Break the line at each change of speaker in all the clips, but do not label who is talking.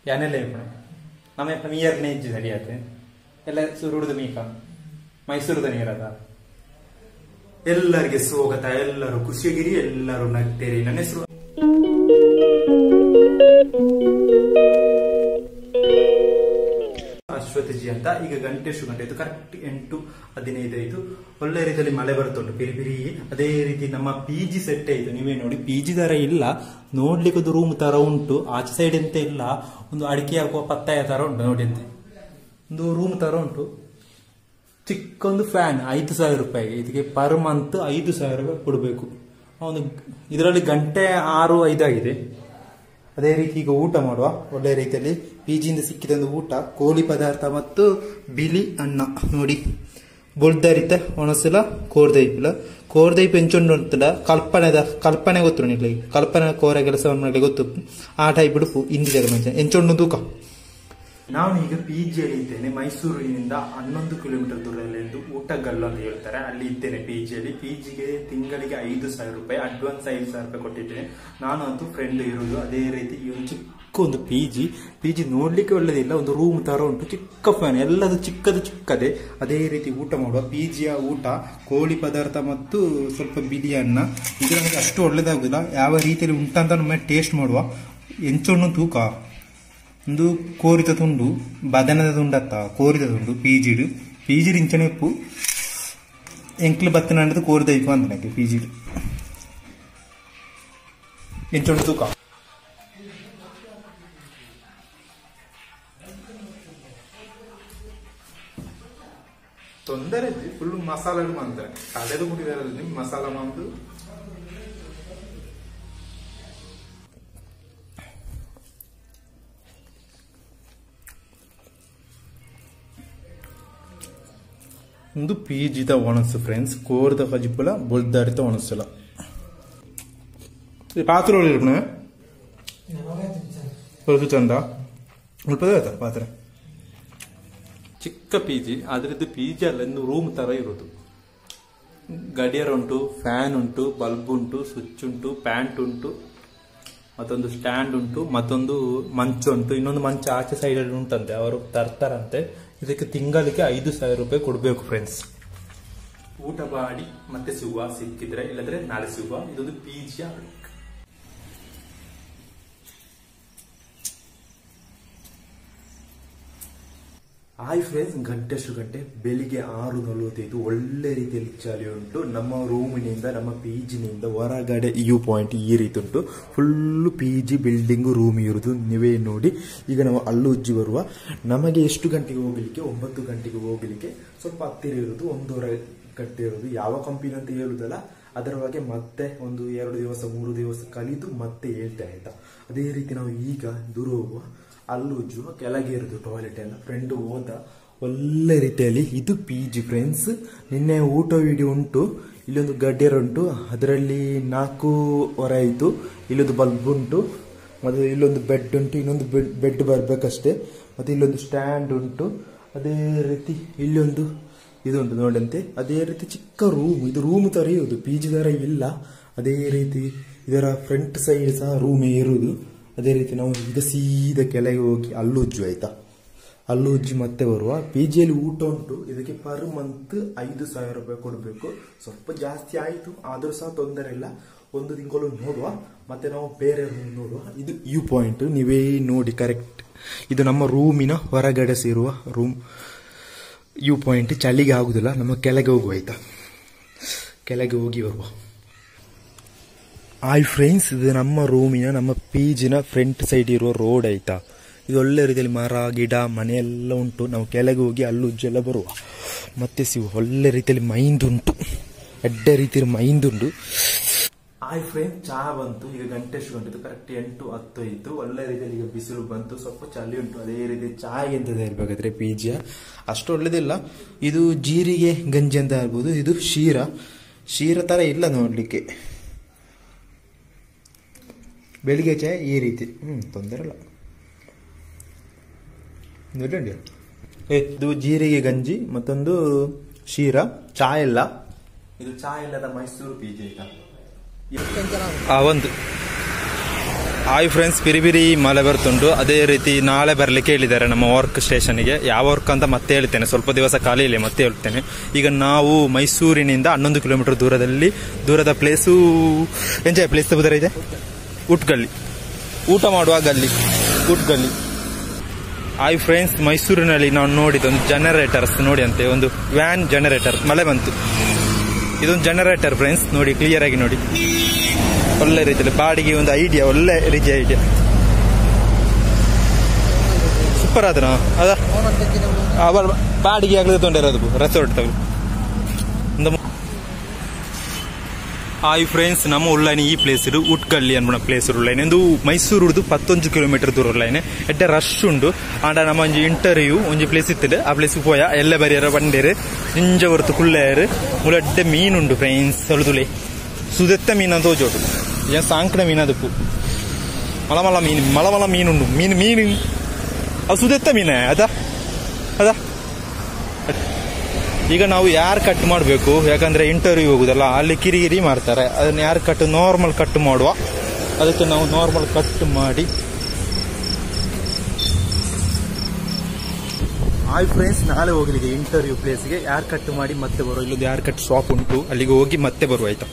ಯಾನೆಲ್ಲ ಇಪ್ಪಣ ನಮ್ಮ ಇಯರ್ನೇ ಇಜ್ಜಿ ಸರಿಯಾತೆ ಎಲ್ಲ ಸುರುಡುದು ಮೀಕ ಮೈಸೂರದ ನೀರದ. ಎಲ್ಲರಿಗೆ ಸ್ವಾಗತ, ಎಲ್ಲರೂ ಖುಷಿಯಾಗಿರಿ, ಎಲ್ಲರೂ ನಗ್ತೀರಿ. ನನ್ನ ಹೆಸರು ಅಶ್ವಥಜಿ ಅಂತ. ಈಗ ಗಂಟೆ ಎಷ್ಟು ಗಂಟೆ ಆಯ್ತು? ಕರೆಕ್ಟ್ 8:15 ಆಯ್ತು. ಒಳ್ಳೆ ರೀತಿಯಲ್ಲಿ ಮಳೆ ಬರ್ತುಂಟು ಬಿರಿ ಬಿರಿ. ಅದೇ ರೀತಿ ನಮ್ಮ ಪಿ ಜಿ ಸೆಟ್ ಆಯ್ತು. ನೀವೇ ನೋಡಿ, ಪಿ ಜಿ ತರ ಇಲ್ಲ, ನೋಡ್ಲಿಕ್ಕೆ ಒಂದು ರೂಮ್ ತರ ಉಂಟು, ಆಚೆ ಸೈಡ್ ಎಂತ ಇಲ್ಲ, ಒಂದು ಅಡಿಕೆ ಹಾಕುವ ಪತ್ತಾಯ ತರ ಉಂಟು ನೋಡಿ ಅಂತೆ, ಒಂದು ರೂಮ್ ತರ ಉಂಟು. ಚಿಕ್ಕೊಂದು ಫ್ಯಾನ್ 5,000 ರೂಪಾಯಿಗೆ, ಇದಕ್ಕೆ ಪರ್ ಮಂತ್ 5,000 ರೂಪಾಯಿ ಕೊಡಬೇಕು. ಒಂದು ಇದರಲ್ಲಿ ಗಂಟೆ 6:05 ಆಗಿದೆ. ಅದೇ ರೀತಿ ಈಗ ಊಟ ಮಾಡುವ. ಒಳ್ಳೆ ರೀತಿಯಲ್ಲಿ ಪಿ ಜಿಯಿಂದ ಸಿಕ್ಕಿದ ಒಂದು ಊಟ, ಕೋಳಿ ಪದಾರ್ಥ ಮತ್ತು ಬಿಳಿ ಅನ್ನ. ನೋಡಿ, ಬೊಳ್ದರಿತ ಒಣಸಲ ಕೋರ್ದೈಪಿಲ ಕೋರ್ದೈಪ್ ಎಂಚುಂಡು ಅಂತಲ್ಲ, ಕಲ್ಪನೆದ ಕಲ್ಪನೆ ಗೊತ್ತು ನಿಮಗೆ, ಕಲ್ಪನೆ ಕೋರ ಕೆಲಸ ಗೊತ್ತು. ಆ ಟೈಪ್ ಬಿಡುಪು ಇಂದಿದ ಮಂಚ ಎಂಚುಂಡು ತೂಕ. ನಾನು ಈಗ ಪಿ ಜಿಯಲ್ಲಿ ಇದ್ದೇನೆ. ಮೈಸೂರಿನಿಂದ 11 ಕಿಲೋಮೀಟರ್ ದೂರದಲ್ಲಿ ಒಂದು ಊಟಗಲ್ಲು ಅಂತ ಹೇಳ್ತಾರೆ, ಅಲ್ಲಿ ಇದ್ದೇನೆ ಪಿ ಜಿಯಲ್ಲಿ. ಪಿ ಜಿಗೆ ತಿಂಗಳಿಗೆ 5,000 ರೂಪಾಯಿ ಅಡ್ವಾನ್ಸ್ 5,000 ರೂಪಾಯಿ ಕೊಟ್ಟಿದ್ದೇನೆ. ನಾನು ಅಂತೂ ಫ್ರೆಂಡ್ ಇರುವುದು. ಅದೇ ರೀತಿ ಈ ಒಂದು ಚಿಕ್ಕ ಒಂದು ಪಿ ಜಿ, ಪಿ ಜಿ ನೋಡ್ಲಿಕ್ಕೆ ಒಳ್ಳೆದಿಲ್ಲ, ಒಂದು ರೂಮ್ ತರ ಉಂಟು, ಚಿಕ್ಕ ಫ್ಯಾನ್, ಎಲ್ಲದು ಚಿಕ್ಕದು ಚಿಕ್ಕದೇ. ಅದೇ ರೀತಿ ಊಟ ಮಾಡುವ. ಪಿ ಜಿಯ ಊಟ ಕೋಳಿ ಪದಾರ್ಥ ಮತ್ತು ಸ್ವಲ್ಪ ಬಿಳಿ ಅನ್ನ. ಇದು ನಮಗೆ ಅಷ್ಟು ಒಳ್ಳೆದಾಗುದಿಲ್ಲ. ಯಾವ ರೀತಿಯಲ್ಲಿ ಉಂಟಂತ ನಮ್ಮೆ ಟೇಸ್ಟ್ ಮಾಡುವ. ಎಂಚೊಣ್ಣು ತೂಕ ಒಂದು ಕೋರಿತ ತುಂಡು, ಬದನದ ತುಂಡತ್ತ ಕೋರಿತ ತುಂಡು. ಪಿ ಜಿಡು ಪಿ ಜಿಡ್ ಇಂಚನೆ ಉಪ್ಪು ಎಂಕ್ಲು ಬತ್ತನಂಡದು ಕೋರಿದ ಇಪ್ಪು ಅಂತ ಪಿ ಜಿಡ್ ಎಂಚೊಂಡು ತೂಕ. ತೊಂದರೆ ಫುಲ್ ಮಸಾಲ ಅಂತಾರೆ, ಕಡೆದು ಮುಟ್ಟಿದಾರಲ್ಲಿ ಮಸಾಲ ಮಾಡುದು. ಒಂದು ಪಿ ಜಿದ ಒಣಸು ಫ್ರೆಂಡ್ಸ್, ಕೋರ್ದ ಕಜಿಪುಲ ಬೊಲ್ದಾರಿತ ಒಣಸಲ. ಪಾತ್ರೆ ಚಂದ ಆಯ್ತಾ ಪಾತ್ರೆ. ಚಿಕ್ಕ ಪಿ ಜಿ, ಆದ್ರೆ ಇದು ಪಿ ಜಿ ಅಲ್ಲ, ಇನ್ನು ರೂಮ್ ತರ ಇರೋದು. ಗಡಿಯಾರ ಉಂಟು, ಫ್ಯಾನ್ ಉಂಟು, ಬಲ್ಬ್ ಉಂಟು, ಸ್ವಿಚ್ ಉಂಟು, ಪ್ಯಾಂಟ್ ಉಂಟು, ಮತ್ತೊಂದು ಸ್ಟ್ಯಾಂಡ್ ಉಂಟು, ಮತ್ತೊಂದು ಮಂಚ ಉಂಟು. ಇನ್ನೊಂದು ಮಂಚ ಆಚೆ ಸೈಡಲ್ಲಿ ಉಂಟಂತೆ, ಅವರು ತರ್ತಾರಂತೆ. ಇದಕ್ಕೆ ತಿಂಗಳಿಗೆ 5,000 ರೂಪಾಯಿ ಕೊಡಬೇಕು ಫ್ರೆಂಡ್ಸ್. ಊಟ ಮಾಡಿ ಮತ್ತೆ ಸಿಗುವ, ಸಿಕ್ಕಿದ್ರೆ, ಇಲ್ಲದ್ರೆ ನಾಳೆ ಸಿಗುವ. ಇದೊಂದು ಪಿ ಜಿಯ.
ಹಾಯ್ ಫ್ರೆಂಡ್ಸ್, ಗಂಟೆ ಎಷ್ಟು ಗಂಟೆ? ಬೆಳಿಗ್ಗೆ 6:45. ಒಳ್ಳೆ ರೀತಿಯಲ್ಲಿ ಚಳಿ ಉಂಟು. ನಮ್ಮ ರೂಮಿನಿಂದ, ನಮ್ಮ ಪಿ ಜಿನಿಂದ ಹೊರಗಡೆ you point ಈ ರೀತಿ ಉಂಟು. Full P G building room ಇರುವುದು ನೀವೇ ನೋಡಿ. ಈಗ ನಾವು ಅಲ್ಲುಜ್ಜಿ ಬರುವ. ನಮಗೆ ಎಷ್ಟು ಗಂಟೆಗೆ ಹೋಗಲಿಕ್ಕೆ? 9 ಗಂಟೆಗೆ ಹೋಗಲಿಕ್ಕೆ. ಸ್ವಲ್ಪ ಹತ್ತಿರ ಇರುವುದು, 1.5 ಗಂಟೆ ಇರುವುದು. ಯಾವ ಕಂಪನಿ ಅಂತ ಹೇಳುವುದಲ್ಲ, ಅದರ ಬಗ್ಗೆ ಮತ್ತೆ ಒಂದು 2 ದಿವಸ 3 ದಿವಸ ಕಲಿತು ಮತ್ತೆ ಹೇಳ್ತಾ ಆಯ್ತಾ. ಅದೇ ರೀತಿ ನಾವು ಈಗ ದೂರ ಹೋಗುವ. ಅಲ್ಲುಜ್ಜುವ ಕೆಳಗೆ ಇರುವುದು ಟಾಯ್ಲೆಟ್ ಎಲ್ಲ. ಫ್ರೆಂಡ್ ಹೋದ ಒಳ್ಳೆ ರೀತಿಯಲ್ಲಿ. ಇದು ಪಿ ಜಿ ಫ್ರೆಂಡ್ಸ್. ನಿನ್ನೆ ಊಟ ವಿಡಿಯೋ ಉಂಟು. ಇಲ್ಲೊಂದು ಗಡ್ಡೆರ ಉಂಟು, ಅದರಲ್ಲಿ 4:15 ಆಯಿತು. ಇಲ್ಲೊಂದು ಬಲ್ಬ್ ಉಂಟು, ಮತ್ತು ಇಲ್ಲೊಂದು ಬೆಡ್ ಉಂಟು, ಇನ್ನೊಂದು ಬೆಡ್ ಬರಬೇಕಷ್ಟೇ. ಮತ್ತು ಇಲ್ಲೊಂದು ಸ್ಟ್ಯಾಂಡ್ ಉಂಟು. ಅದೇ ರೀತಿ ಇಲ್ಲೊಂದು ಇದುಂಟು ನೋಡಂತೆ. ಅದೇ ರೀತಿ ಚಿಕ್ಕ ರೂಮ್, ಇದು ರೂಮ್ ತರ ಇರುವುದು, ಪಿ ಜಿ ತರ ಇಲ್ಲ. ಅದೇ ರೀತಿ ಇದರ ಫ್ರಂಟ್ ಸೈಡ್ ಸಹ ರೂಮೇ ಇರುವುದು. ಅದೇ ರೀತಿ ನಾವು ಈಗ ಸೀದಾ ಕೆಳಗೆ ಹೋಗಿ ಅಲ್ಲುಜ್ಜು ಆಯ್ತಾ, ಅಲ್ಲುಜ್ಜಿ ಮತ್ತೆ ಬರುವ. ಪಿ ಜಿಯಲ್ಲಿ ಊಟ ಉಂಟು. ಇದಕ್ಕೆ ಪರ್ ಮಂತ್ 5,000 ರೂಪಾಯಿ ಕೊಡಬೇಕು. ಸ್ವಲ್ಪ ಜಾಸ್ತಿ ಆಯಿತು, ಆದರೂ ಸಹ ತೊಂದರೆ ಇಲ್ಲ. ಒಂದು ತಿಂಗಳು ನೋಡುವ, ಮತ್ತೆ ನಾವು ಬೇರೆ ರೂಮ್ ನೋಡುವ. ಇದು you point, ನೀವೇ ನೋಡಿ ಕರೆಕ್ಟ್. ಇದು ನಮ್ಮ ರೂಮಿನ ಹೊರಗಡೆ ಸೇರುವ ರೂಮ್ you point. ಚಳಿಗೆ ಆಗುದಿಲ್ಲ, ನಮ್ಮ ಕೆಳಗೆ ಹೋಗುವ ಆಯ್ತಾ, ಕೆಳಗೆ ಹೋಗಿ ಬರುವ. ಹಾಯ್ ಫ್ರೆಂಡ್ಸ್, ಇದು ನಮ್ಮ ರೂಮಿನ, ನಮ್ಮ ಪಿ ಜಿನ ಫ್ರಂಟ್ ಸೈಡ್ ಇರುವ ರೋಡ್ ಆಯ್ತಾ. ಇದು ಒಳ್ಳೆ ರೀತಿಯಲ್ಲಿ ಮರ ಗಿಡ ಮನೆಯೆಲ್ಲ ಉಂಟು. ನಾವು ಕೆಳಗೆ ಹೋಗಿ ಅಲ್ಲುಜ್ಜೆಲ್ಲ ಬರುವ. ಮತ್ತೆ ಸಿಗುವ. ಒಳ್ಳೆ ರೀತಿಯಲ್ಲಿ ಮೈಂದುಂಟು, ಎಡ್ಡೆ ರೀತಿಯಲ್ಲಿ ಮೈಂದುಂಟು. ಹಾಯ್ ಫ್ರೆಂಡ್ಸ್, ಚಹಾ ಬಂತು. ಈಗ ಗಂಟೆ ಎಷ್ಟು ಗಂಟೆ? ಕರೆಕ್ಟ್ 8:10 ಆಯಿತು. ಒಳ್ಳೆ ರೀತಿಯಲ್ಲಿ ಈಗ ಬಿಸಿಲು ಬಂತು, ಸ್ವಲ್ಪ ಚಳಿ ಉಂಟು. ಅದೇ ರೀತಿ ಚಾಯ್ ಎಂತ ಇರಬೇಕಾದ್ರೆ ಪಿ ಜಿಯ ಅಷ್ಟು ಒಳ್ಳೆದಿಲ್ಲ. ಇದು ಜೀರಿಗೆ ಗಂಜಿ ಅಂತ ಹೇಳ್ಬೋದು. ಇದು ಶೀರಾ, ಶೀರಾ ಥರ ಇಲ್ಲ ನೋಡಲಿಕ್ಕೆ. ಬೆಳಿಗ್ಗೆ ಚಾಯ್ ಈ ರೀತಿ, ತೊಂದರೆ ಇಲ್ಲ. ಇದು ಜೀರಿಗೆ ಗಂಜಿ, ಮತ್ತೊಂದು ಶೀರಾ, ಚಾಯ್ ಇಲ್ಲ. ಇದು ಚಾಯ್ ಇಲ್ಲದ ಮೈಸೂರು ಪಿ ಜಿ ಆಯ್ತಾ. ಒಂದು
ಹಾಯ್ ಫ್ರೆಂಡ್ಸ್, ಪಿರಿ ಪಿರಿ ಮಳೆ ಬರ್ತುಂಟು. ಅದೇ ರೀತಿ ನಾಳೆ ಬರಲಿಕ್ಕೆ ಹೇಳಿದ್ದಾರೆ ನಮ್ಮ ವರ್ಕ್ ಸ್ಟೇಷನ್ಗೆ. ಯಾವ ವರ್ಕ್ ಅಂತ ಮತ್ತೆ ಹೇಳ್ತೇನೆ, ಸ್ವಲ್ಪ ದಿವಸ ಖಾಲಿ ಇಲ್ಲ ಮತ್ತೆ ಹೇಳ್ತೇನೆ. ಈಗ ನಾವು ಮೈಸೂರಿನಿಂದ 11 ಕಿಲೋಮೀಟರ್ ದೂರದ ಪ್ಲೇಸು ಎಂಜಾಯ್ ಪ್ಲೇಸ್ ಬುದರ ಇದೆ ಉಟ್ಗಲ್ಲಿ, ಊಟ ಮಾಡುವ ಗಲ್ಲಿ ಉಟ್ಗಲ್ಲಿ. ಹಾಯ್ ಫ್ರೆಂಡ್ಸ್, ಮೈಸೂರಿನಲ್ಲಿ ನಾವು ನೋಡಿದ ಒಂದು ಜನರೇಟರ್ಸ್ ನೋಡಿ ಅಂತೆ, ಒಂದು ವ್ಯಾನ್ ಜನರೇಟರ್. ಮಳೆ ಬಂತು, ಇದೊಂದು ಜನರೇಟರ್ ಫ್ರೆಂಡ್ಸ್, ನೋಡಿ ಕ್ಲಿಯರ್ ಆಗಿ ನೋಡಿ. ಒಳ್ಳೆ ರೀತಿಯಲ್ಲಿ ಬಾಡಿಗೆ ಒಂದು ಐಡಿಯಾ, ಒಳ್ಳೆ ರೀತಿಯ ಐಡಿಯಾ, ಸೂಪರ್ ಆದನ ಅದ ಬಾಡಿಗೆ ಆಗಲಿದೆ ತೊಂದರೆ ರೆಸಾರ್ಟ್ ತಗಲು. ಹಾಯ್ ಫ್ರೆಂಡ್ಸ್, ನಮ್ಮ ಉಳ್ಳೈನ್ ಈ ಪ್ಲೇಸ್ ಇದು ಉಟ್ಗಲ್ಲಿ ಅನ್ಬಣ ಪ್ಲೇಸ್ ಉಳ್ಳೈನ್. ಒಂದು ಮೈಸೂರು 19 ಕಿಲೋಮೀಟರ್ ದೂರ ಉಳ್ಳೈನ್. ಎಡ್ಡೆ ರಶ್ ಉಂಡು. ಆಂಡ ನಮ್ಮ ಒಂಜಿ ಇಂಟರ್ವ್ಯೂ ಒಂಜಿ ಪ್ಲೇಸ್ ಇತ್ತಿದೆ, ಆ ಪ್ಲೇಸ್ ಪೋಯ ಎಲ್ಲ ಬರಿಯರ ಬಂಡೇರು ನಿಂಜ ಹೊರತು ಕುಳ್ಳೆಯರು. ಮುಳಡ್ಡೆ ಮೀನುಂಡು ಫ್ರೆಂಡ್ಸ್, ಅಳುದುಲೆ ಸುದೆತ್ತ ಮೀನು ಅಂತ ಹೋಜೋಟು ಏನ್ ಸಾಂಕಣ ಮೀನು, ಅದಕ್ಕೂ ಮಲಮಲ ಮೀನು, ಮಲಮಲ ಮೀನುಂಡು. ಮೀನು ಮೀನು ಅದು ಸುದೆತ್ತ ಮೀನೇ ಅದ ಅದ. ಈಗ ನಾವು ಯಾರು ಕಟ್ ಮಾಡಬೇಕು, ಯಾಕಂದ್ರೆ ಇಂಟರ್ವ್ಯೂ ಹೋಗುದಲ್ಲ, ಅಲ್ಲಿ ಕಿರಿಕಿರಿ ಮಾಡ್ತಾರೆ. ಅದನ್ನ ಯಾರು ಕಟ್ ನಾರ್ಮಲ್ ಕಟ್ ಮಾಡುವ, ಅದಕ್ಕೆ ನಾವು ನಾರ್ಮಲ್ ಕಟ್ ಮಾಡಿ. ಹಾಯ್ ಫ್ರೆಂಡ್ಸ್, ನಾಳೆ ಹೋಗಲಿಕ್ಕೆ ಇಂಟರ್ವ್ಯೂ ಪ್ಲೇಸ್ಗೆ ಯಾರು ಕಟ್ ಮಾಡಿ ಮತ್ತೆ ಬರುವ. ಇಲ್ಲೊಂದು ಯಾರು ಕಟ್ ಶಾಪ್ ಉಂಟು, ಅಲ್ಲಿಗೆ ಹೋಗಿ ಮತ್ತೆ ಬರುವ ಆಯ್ತಾ.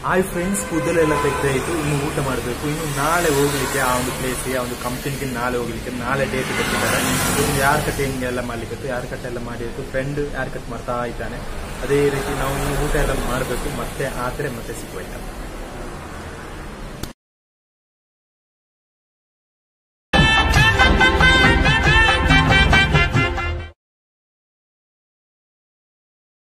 ಹಾಯ್ ಫ್ರೆಂಡ್ಸ್, ಕೂದಲೆಲ್ಲ ತೆಗೆದಾಯಿತು, ಇನ್ನು ಊಟ ಮಾಡಬೇಕು. ಇನ್ನು ನಾಳೆ ಹೋಗ್ಲಿಕ್ಕೆ ಆ ಒಂದು ಪ್ಲೇಸ್ಗೆ, ಆ ಒಂದು ಕಂಪನಿಗೆ ನಾಳೆ ಹೋಗ್ಲಿಕ್ಕೆ, ನಾಳೆ ಡೇಟ್ ಕೊಟ್ಟಿದ್ದಾರೆ. ಇನ್ನು ಯಾರ್ ಕಟಿಂಗ್ ಎಲ್ಲ ಮಾಡ್ಲಿಕ್ಕೆ, ಯಾರ್ ಕಟ್ ಎಲ್ಲ ಮಾಡಿ ಆಯ್ತು. ಫ್ರೆಂಡ್ ಯಾರ್ ಕಟ್ ಮಾಡ್ತಾ ಇದ್ದಾನೆ. ಅದೇ ರೀತಿ ನಾವು ಇನ್ನು ಊಟ ಎಲ್ಲ ಮಾಡಬೇಕು. ಮತ್ತೆ ಆದರೆ ಮತ್ತೆ ಸಿಗುವ ಆಯ್ತಾ.